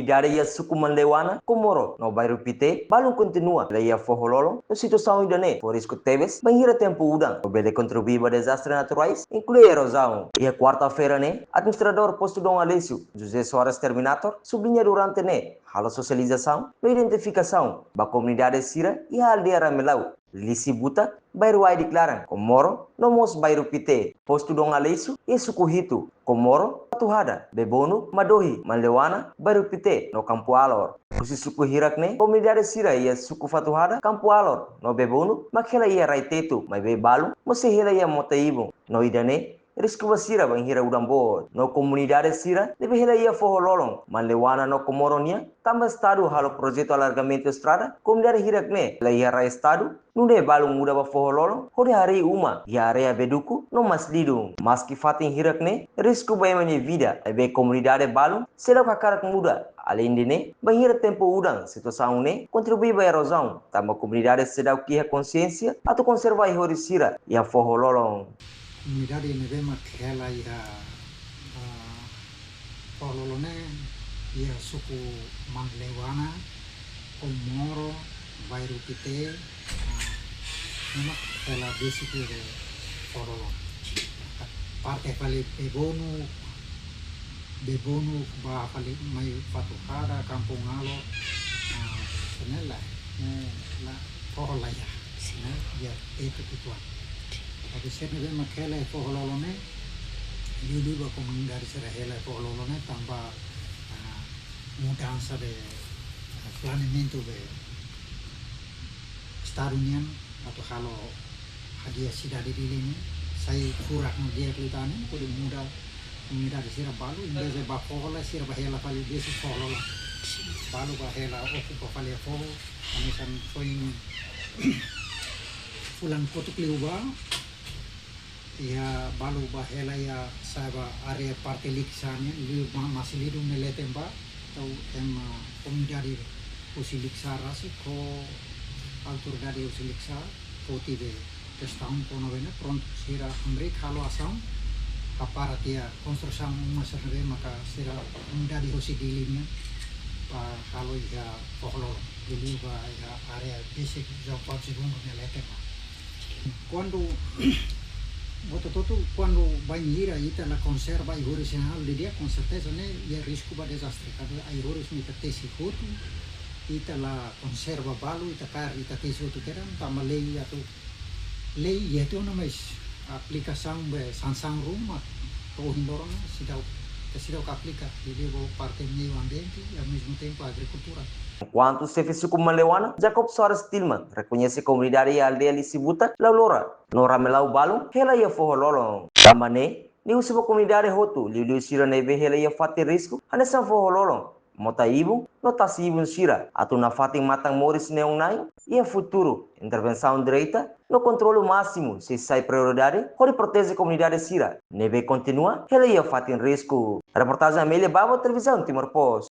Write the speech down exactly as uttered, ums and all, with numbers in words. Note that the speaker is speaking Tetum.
Komunidade iha suku Manleuana, Komoro, no bairru Pité, balun kontinua hela iha foho-lolon, no situasaun ida-ne'e fó risku tebes bainhira tempu udan, no bele kontribui ba dezastre naturais, inklui erozaun. Iha kuarta-feira ne'e, administradór postu Dom Aleixo, José Soares Terminator, subliña durante ne'e halo sosializasaun no identifikasaun ba komunidade sira iha aldeia Ramelau, Lisibutak, bairru Aidik Laran, Komoro, no mós bairru Pité, postu Dom Aleixo, iha suku hitu, Komoro, Fatuhada, Bebonuk, Madohi, Manleuana, bairru Pité, no Kampu Alor. Husi suku hirak ne'e, komunidade sira iha suku Fatuhada, Kampu Alor, no Bebonuk, mak hela iha rai tetu, maibé balun mós sei hela iha mota-ibun, no ida-ne'e risku ba sira bainhira udan boot. No komunidade sira ne'ebé hela iha foho-lolon, Manleuana no Komoro nian, tanba Estadu halo projetu alargamentu estrada, komunidade hirak ne'e hela iha rai Estadu, nune'e balun muda ba foho-lolon hodi harii uma iha área Beduku no Maslidung. Maski fatin hirak ne'e risku ba ema nia vida, maibé komunidade balun seidauk hakarak muda. Aleinde ne'e, bainhira tempu udan, situasaun ne'e kontribui ba erozaun, tanba komunidade seidauk iha konsiénsia atu konserva ai-horis sira iha foho-lolon. Komunidade ne'ebé mak hela iha, ah, foho-lolon ne'e, iha suku Manleuana, Komoro, bairru Pité, ah, ne'e mak hela besik iha foho-lolon. Parte fali Bebonuk, Bebonuk ba fali mai Fatuhada, Kampung Alor, ah, ne'e lae, ne'e la foho la iha, ne'e iha tetu uitoan. Tapi sira ne'ebé mak hela iha foho-lolon ne'e, liuliu ba komunidade sira hela iha foho-lolon ne'e tanba, ah, mudansa de, ah, planeamentu de Estadu nian atu halo hadi'a sidade Dili ne'e, sai furak no di'ak liután ne'e, hodi muda komunidade sira balu, em vez de ba foho laran, sira ba hela fali besik foho-lolon. Balu ba hela okupa fali foho, hanesan foin fulan kotuk liubá, iha balu ba hela iha sa'e ba área parte Likisá nian, liu ma-, Maslidung nia leten ba, tau ema, ah, komunidade husi Likisá rasik ho autoridade husi Likisá, foti be kestaun kona-ba ne'e, prontu sira hamriik halo asaun, hapara tiha konstrusaun uma sira ne'ebé maka sira komunidade husi Dili nian, ba halo iha foho-lolon, liuliu ba iha área besik João Paulo Segundo nia leten ba. Kuandu, buat hotu-hotu, kuandu bainhira ita la konserva ai-horis sira halo didi'ak, com certeza ne'e iha risku ba dezastre. Kuandu ai-horis ne'e ita tesi hotu, ita la konserva balu, ita kaer, ita tesi hotu kedan, tanba lei atu, lei iha tiha ona, mas aplikasaun be sansaun ruma, to'o ohin loron seidauk, ita seidauk aplika, liuliu ba parte meiu ambiente, e ao mesmo tempo agrikultura. Enkuantu xefe suku Manleuana, Jacob Soares Tilman, rekoñese komunidade iha aldeia Lisibutak, Laulora, no Ramelau balun hela iha foho-lolon. Tanba ne'e, nia husu ba komunidade hotu, liuliu sira ne'ebé hela iha fatin risku, hanesan foho-lolon, mota-ibun, no tasi-ibun sira, atu nafatin matan moris neon-na'in iha futuru, intervensaun direta no kontrolu másimu sei sai prioridade hodi proteje komunidade sira ne'ebé kontinua hela iha fatin risku. Reportajen Amélia Babo, Televizaun Timor Post.